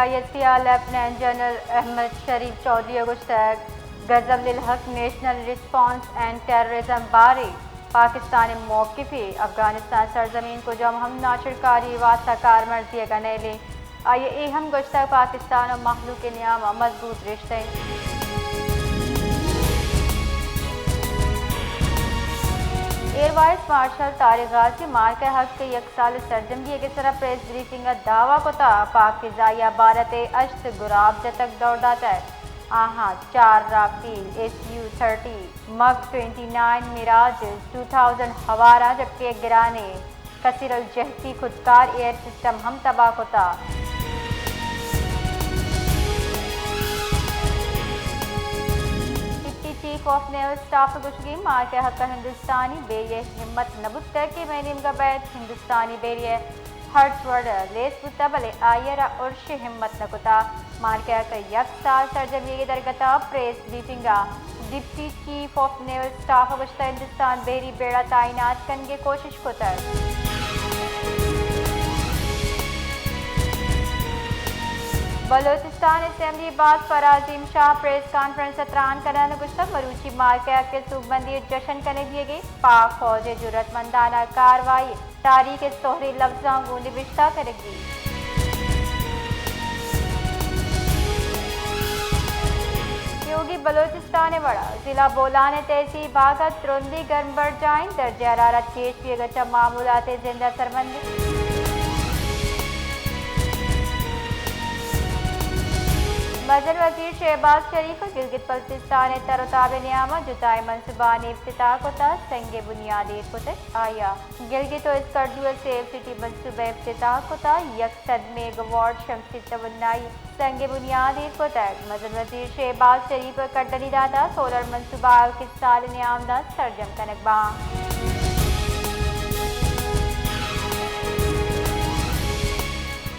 I S P ء lieutenant general Ahmad شریف چوہدری ء گوشتگ، غضب للحق نیشنل ریسپانس اینڈ ٹیررزم بارے پاکستان ء موقف ء افغانستان سرزمین کجام ہم ناشرکاری ء واستہ کارمرز دیگ ء نئیل انت۔ آئی ء اے ہم گوشتگ، پاکستان ء مخلوق ء نیام ء مضبوط رشتہ انت۔ ایئر وائس مارشل طارق غازی مارک ء حق ء یک سال سرجم بیگ ء سرا پریس بریفنگ ء دعوی کتا، پاک فضائیہ بھارت ء ہشت گراب جتگ دور داتگ، آہاں چار Rafale S U thirty, MiG twenty nine, Mirage two thousand ہوار ء، جبکہ گرانیں کثیر الجہتی خودکار ایئر سسٹم ہم تباہ کتا۔ Deputy chief of naval staff ء گوشگی، مارک ء حق ء ہندوستانی بیری ء ہمت نہ بوتگ کہ مئے نیمگ ء بئیت۔ ہندوستانی بیری ء ہرچ وڑ ء لیس بوتگ، بلے آئی ء را ارش ء ہمت نہ کتگ۔ مارک ء حق ء یک سال سرجمیگ ء درگت ء پریس بریفنگ ء deputy chief of naval staff ء گوشتگ، ہندوستان بیری بیڑا تعینات کنگ ء کوشش کتگ۔ بلوچستان اسمبلی باز فرازیم شاہ پریس کانفرنس ء تران کنان ء گوشتگ، مروچی مارک ء حق ء سوبمندی ء جشن کنگ بیگ ء پاک فوج ء جرات مندانہ کاروائی تاریخ ء سہریں لبزاں گوں نبشتہ کنگ بیت۔ یوگی بلوچستان ء وڑا ضلع بولان ء تحصیل باگ ء ترندی گرم برجاہ انت، درجہ حرارت گیش بیگ ء چہ معمولات ء زند ء سرمندی۔ مزن وزیر شہباز شریف ء گلگت بلتستان ء تر ء تاب ء نیام ء جتائیں منصوبانی افتتاح کتگ، سنگ بنیاد ایر کتگ۔ آئی ء گلگت و اسکردو ء سیف سٹی منصوبہ افتتاح کتگ، یک سد میگا واٹ شمسی توانائی سنگ بنیاد ایر کتگ۔ مزن وزیر شہباز شریف ء کڈنی داتگ، سولر منصوبہ آؤکیں سال ء نیام داں سرجم کنگ باں۔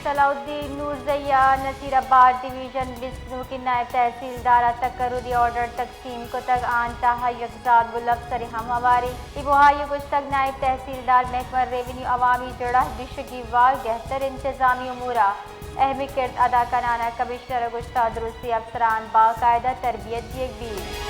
صلاح الدین نورزئی ء نصیر آباد ڈویژن بیست نوکیں نائب تحصیلدار ء تقرری آرڈر تقسیم کتگ، آں تہا یک زالبول افسرے ہم ہواریں۔ ای بوہائی ء گوشتگ، نائب تحصیلدار محکمہ ریونیو عوامی جڑہ گیشگی وال گہتر انتظامی امور ء اہمی کرد ادا کنان ء کمشنر ء گوشتگ، درستی افسران باقاعدہ تربیت دیگ بیت۔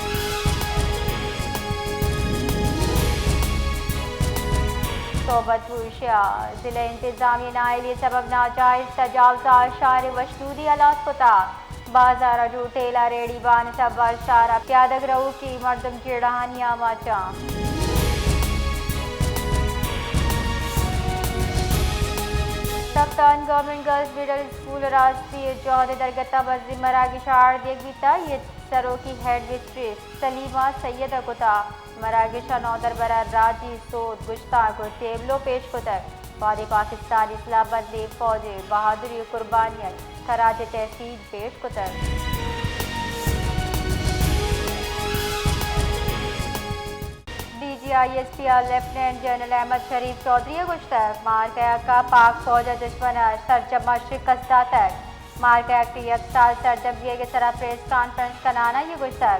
صحبت پور شہر ضلع انتظامیہ نااہلی سبب ناجائز تجاوزات شہر وشنودی ہلاس کتگ۔ بازار ء جو ٹھیلہ ریڑی بان سبب شہر ء پیادگ روکی مردم جیڑہانی آماچاں۔ کپتان گورنمنٹ گرلز مڈل اسکول راستی جہد درگت ء بزی مراگش آڑ دیگ بیتا، یہ سروکی ہیڈ مسٹریس سلیمہ سید ء کتا۔ مراگش ء نودربر ء راجی سوت، گشتانک و ٹیبلو پیش کتگ۔ وہدے پاکستانی سلاہ بندیں فوج ء بہادری و قربانیانی خراج تحسین پیش کتگ۔ D G I S P ء لیفٹیننٹ جنرل احمد شریف چوہدری ء گوشتگ، مارک ء حق ء پاک فوج ء دشمن ء سرجم ء شکست داتگ۔ مارک ء حق ء یک سال سرجم بیگ ء سرا پریس کانفرنس کنان ء آئی ء گوشتگ،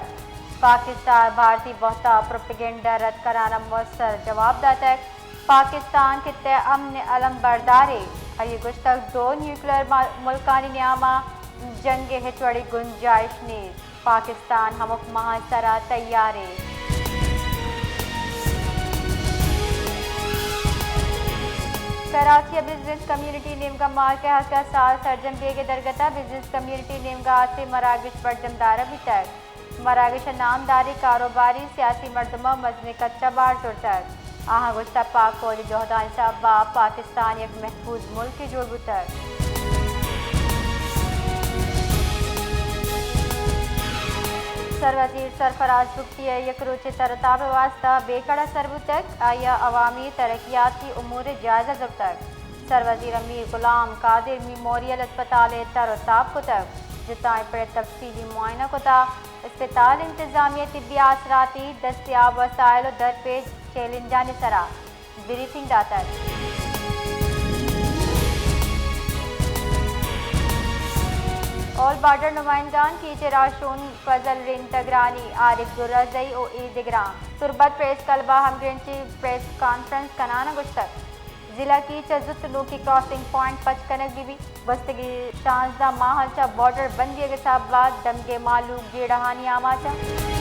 پاکستان بھارتی بہتام ء پروپیگنڈا رد کنان ء مؤثر جواب داتگ۔ پاکستان خطہ ء امن ء علم بردارے۔ آئی ء گوشتگ، دو نیوکلیئر مل-، ملکانی نیام ء جنگ ء ہچ وڑیں گنجائش نیست۔ پاکستان ہمک ماہ ء سرا تیارے۔ کراچی ء بزنس کمیونٹی نیمگا مارک ء حق ء سال سرجم بیگ ء درگت ء بزنس کمیونٹی نیمگا ہاسیں مراگش برجم دارگ بیتگ۔ مراگش ء نامداریں کاروباری سیاسی مردماں مزنیں کچ ء بار زرتگ۔ آہاں گوشتگ، پاک فوج ء جہدانی سبب ء پاکستان یک محفوظ ملکے جوڑ بوتگ۔ سروزیر سرفراز بگٹی ء یک روچے تر ء تاب ء واستہ بیکڑ ء سر بوتگ، آئی ء عوامی ترقیاتی امور ء جائزہ زرتگ۔ سروزیر ء میر غلام قادر میموریل اسپتال ء تر ء تاب کتگ، جتائیں پڑ ء تفصیلی معائنہ کتگ۔ اسپتال انتظامیہ ء طبی آسراتی، دستیاب وسائل و درپیش چیلنجانی سرا بریفنگ داتگ۔ آل بارڈر نمائندگان کیچ ء راہشون فضل رند تگرانی، عارف درازئی و اے دگراں تربت پریس کلب ء ہمگرنچی پریس کانفرنس کنان ء گوشتگ۔ ضلع ء چہ زوت نوکیں کراسنگ پوائنٹ پچ کنگ بہ بیت۔ گوستگیں شانزدہ ماہ ء چہ بارڈر بند بیگ ء سبب ء دمگے مھلوک جیڑہانی آماچ انت۔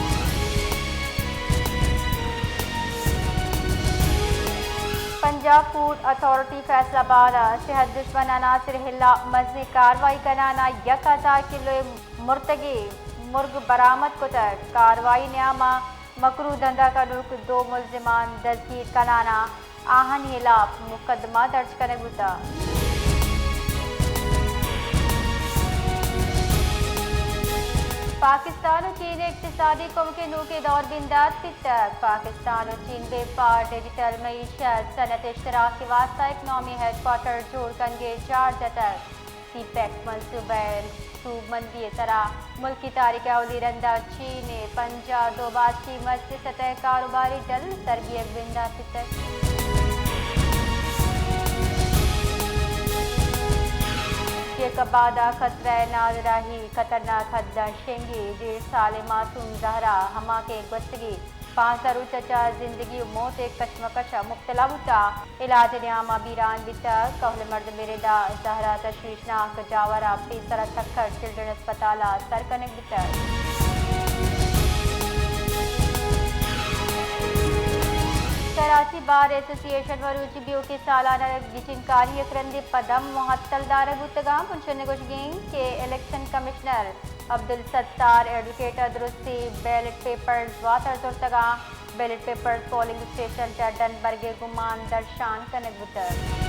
پنجاب فوڈ اتھارٹی فیصل آباد ء صحت دشمن عناصر ء ہلاپ مزنیں کاروائی کنان ء یک ہزار کلو ء مرتگیں مرگ برآمد کتگ۔ کاروائی ء نیام ء مکروہ دھندا کنوک دو ملزمان دزگیر کنان ء آہانی ہلاپ مقدمہ درج کنگ بوتگ۔ پاکستان و چین ء اقتصادی کمک ء نوکیں دور بندات بیتگ۔ پاکستان و چین بیپار، ڈیجیٹل معیشت، صنعت اشتراک ء واستہ اکنامی ہیڈ کوارٹر جوڑ کنگ ء جار جتگ۔ سی پیک منصوبہ ء سوبمندی ء سرا ملکی تاریخ ء اولی رندا چین ء پنجاہ دوباچی مست سطح کاروباری ڈل سر بیگ بندات بیتگ۔ جیکب آباد ء کسرہ ء نادراہی خطرناک حد ء شنگی، ڈیڑھ سالیں معصوم زہرا ہما کہ گوستگی پانزدہ روچ ء چہ زندگی و موت ء کشمکش ء مبتلا بوتگ، علاج ء نیام ء بیران بیتگ۔ کہول مردم ء ردا زہرا تشویشناک جاور ء پیسر ء تکھر چلڈرن اسپتال ء سر کنگ بیتگ۔ کراچی بار ایسوسی ایشن مروچی بیوکیں سالانہ گچینکاری یک رندے پدم معطل دارگ بوتگ انت۔ بنشن ء گوشگ انت کہ الیکشن کمشنر عبدالستار ایڈووکیٹ ء درستی بیلٹ پیپرز واتر زرتگ انت۔ بیلٹ پیپرز پولنگ اسٹیشن چہ ڈن برگ ء گمان درشان کنگ بوتگ۔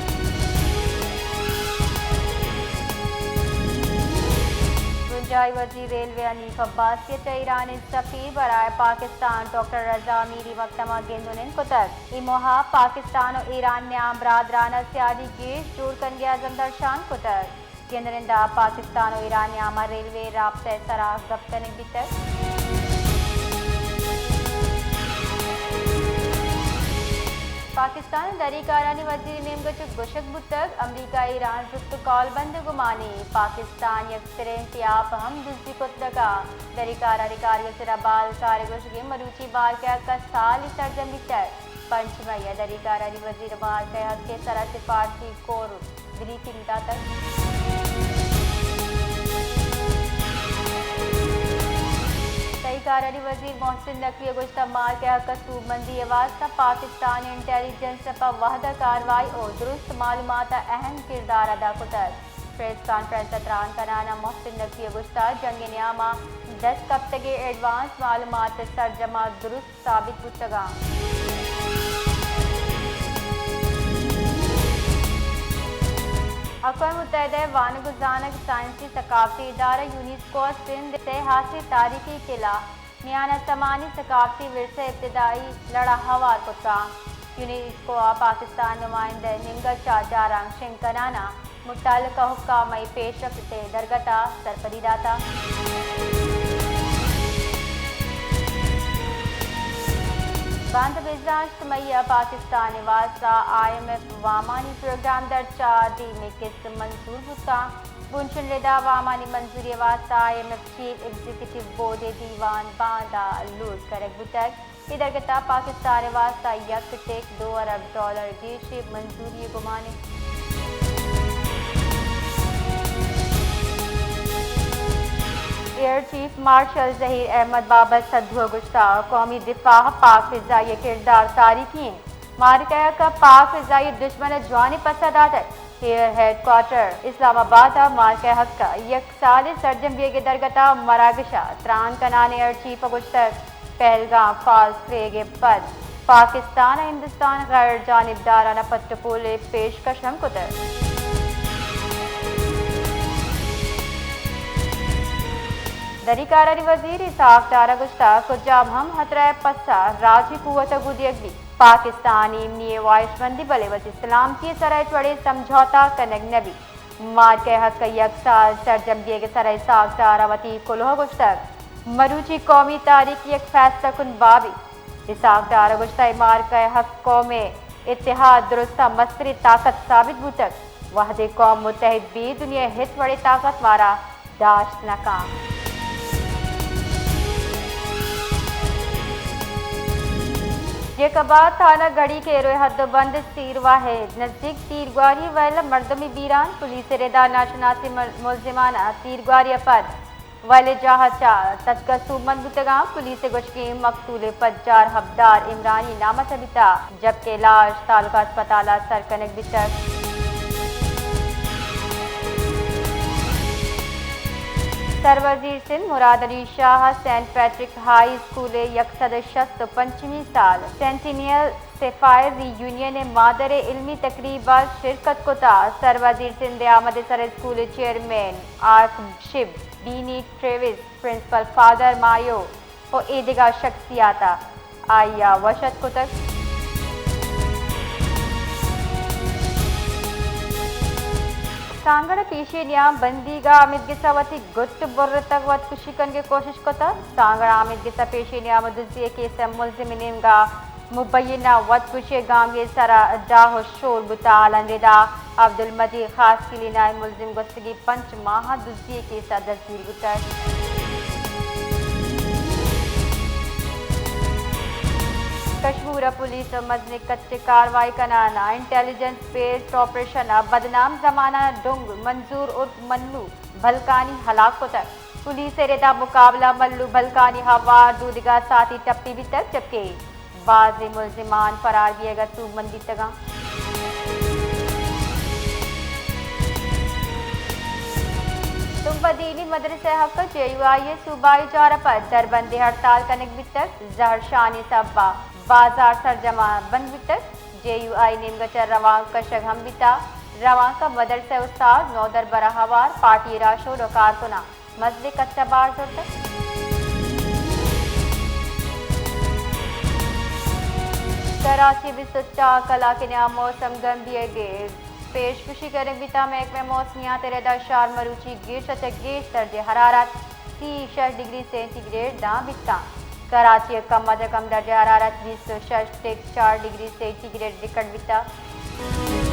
بنجاہی وزیر ریلوے حنیف عباسی ء چہ ایران ء سفیر برائے پاکستان ڈاکٹر رضا امیری مکتم ء گند و نند کتگ۔ اے موہ ء پاکستان و ایران نیام برادرانہ سیادی گیش جوڑ کنگ ء عزم درشان کتگ۔ گند و نند ء پاکستان و ایران نیام ء ریلوے رابطہ ء سرا گپ کنگ بیتگ۔ پاکستان ء دری کارانی وزیر ء نیمگ ء چہ گوشگ بوتگ، امریکہ ء ایران زوت کال بند ء گمانی، پاکستان یک سرینتی آپ ہم دزی کت نہ کنت۔ دری کارانی کارگس ء بال کار ء گوشگ انت، مروچی مارکہ ء حق ء سالی سرجم بیتگ۔ پنچ مئی ء دری کارانی وزیر مارکہ ء حق ء سرا سفارتی کور بریفنگ داتگ۔ تہی کارانی وزیر محسن نقوی ء گوشتگ، مارکہ ء حق ء سوبمندی ء واستہ پاکستان ء انٹیلیجنس ء پہ وھد ء کاروائی ء درست معلومات ء اہم کردار ادا کتگ۔ پریس کانفرنس ء تران کنان ء محسن نقوی ء گوشتگ، جنگ ء نیام ء دست کپتگیں ایڈوانس معلومات ء سرجم ء درست ثابت بوتگ انت۔ اقوام متحدہ ء وانگ ء زانگ سائنسی ثقافتی ادارہ یونیسکو ء سندھ ء سئے ہاسیں تاریخی قلعہ میان استمانی ثقافتی ورثہ ء ابتدائی لڑ ء ہوار کتگ۔ یونیسکو ء پاکستان نمائندہ ء نیمگ ء چہ جارانگ شنگ کنان ء متعلقہ حکام ء پیشرفت ء درگت ء سرپدی داتگ۔ باندا بزاں ہشت مئی ء پاکستان ء واستہ آئی ایم ایف وامانی پروگرام درچ ء دیمی قسط منظور بوتگ۔ بنشن ردا وامانی منظوری ء واستہ I M F chief executive board ء دیوان باندا لوٹ کنگ بوتگ۔ اے درگت ء پاکستان ء واستہ یک ٹک دو ارب ڈالر گیشیں منظوری ء گمان انت۔ ایئر چیف مارشل ظہیر احمد بابر سدھو ء گوشتگ، قومی دفاع ء پاک فضائی ء کردار تاریخی انت۔ مارکہ ء حق ء پاک فضائی دشمن ء جوانیں پسہ داتگ۔ ایئر ہیڈ کوارٹر اسلام آباد ء مارکہ ء حق ء یک سال ء سرجم بیگ ء درگت ء مراگش ء تران کنان ء ایئر چیف ء گوشتگ، پہلگام فالس پریگ ء پد پاکستان ء ہندوستان غیر جانبدارانہ پٹ ء پول ء پیشکش ہم کتگ۔ دری کارانی وزیر اسحاق ڈار ء گوشتگ، کجام ہم ہترہ ء پسہ راجی قوت ء گوں دیگ بیت۔ پاکستان ایمنی ء واہشمندی بلے وتی سلامتی ء سرا ہچ وڑیں سمجھوتہ کنگ نہ بیت۔ مارکہ ء حق ء یک سال سرجم بیگ ء سرا اسحاق ڈار ء وتی کلوہ ء گوشتگ، مروچی قومی تاریخ ء یک فیصلہ کن بابے۔ اسحاق ڈار ء گوشتگ، اے مارکہ ء حق قوم ء اتحاد درستاں مستریں طاقت ثابت بوتگ۔ وہدے قوم متحد بیت، دنیا ء ہچ وڑیں طاقت مارا داشت نہ کنت۔ جیکب آباد تھانہ گھڑی کیرو ءِ حد ءُ بند سیر واحد نزیک تیرگواری ویل ءَ مردمے بیران، پولیس ءِ ردا ناشناسیں مل-، ملزمان ءِ تیرگواری ءَ پد ویل ءِ جاہ ءَ چہ تتک ءَ سوبمند بوتگ اَنت۔ پولیس ءِ گوشگ اِنت مقتول ءِ پجار حبدار عمرانی نام ءَ چہ بیتگ، جبکہ لاش تعلقہ اسپتال ءَ سر کنگ بیتگ۔ سر وزیر سندھ مراد علی شاہ ءَ سینٹ پیٹرک ہائی اسکول ءِ یک سد ءُ شست ءُ پنچمی سال سینٹینیل سیفائرز یونین ءِ مادر ءِ علمی تقریب ءَ شرکت کتگ۔ سر وزیر سندھ ءِ آمد ءِ سر ءَ اسکول ءِ چیئرمین آرک بشپ، بینی ٹریوس، پرنسپل فادر مایو ءُ اے دگہ شخصیات ءَ آئی ءَ وش اتک کتگ۔ سانگڑ ءَ پیشی نیام بندیگ ءَ امیت گس ءَ وتی گٹ برتگ، وت کشی کنگ ءِ کوشش کتگ۔ سانگڑ ءَ امیت گس ءَ پیشی نیام ءَ دزی ءِ کیس ءِ ملزم ءِ نیمگ ءَ مبینہ وت کشی ءِ گامگیج ءِ سر ءَ ڈاہ ءُ شور بوتگ۔ حالانی ردا عبدالمجید خاصخیلی نائب ملزم گوستگیں پنچ ماہ ءَ دزی ءِ کیس ءَ دستگیر بوتگ۔ کشمور ءَ پولیس ءَ مزنیں کچ ءِ کاروائی کنان ءَ انٹیلیجنس بیسڈ آپریشن ءَ بدنام زمانہ ڈونگ منظور عرف منو بھلکانی ہلاک کتگ۔ پولیس ءِ ردا مقابلہ ملو بھلکانی ہوار دودگا ساعتی ٹپی بیتگ، جبکہ بازیں ملزمان فرار بیگ ءَ سوبمند بیتگ اَنت۔ تمپ ءَ دینی مدرسہ ءِ حق ءَ جے یو آئی ءِ صوبائی جار ءَ پد دربندی ہڑتال کنگ بیتگ۔ زہرشانی سبب ءَ بازار سرجم ءَ بند بیتگ۔ جے یو آئی ءِ نیمگ ءَ چہ روانک کشگ ہم بیتگ۔ روانک ءَ مدرسہ ءِ استاد، نودربر ءِ ہوار، پارٹی ءِ راہشون ءُ کارکناں مزنیں کچ ءَ بار زرتگ۔ کراچی ءَ بیست ءُ چار کلاک ءِ نیام ءَ موسم گرمبیگ ءِ پیش گوشی کنگ بیتگ۔ محکمہ موسمیات ءِ ردا شار مروچی گیش ءَ چہ گیش درجہ حرارت سی ءُ شش ڈگری سینٹی گریڈ داں بیتگ۔ کراچی ءَ کم ءَ چہ کم درجہ حرارت بیست ءُ شش ٹک چار ڈگری سینٹی گریڈ ریکارڈ بیتگ۔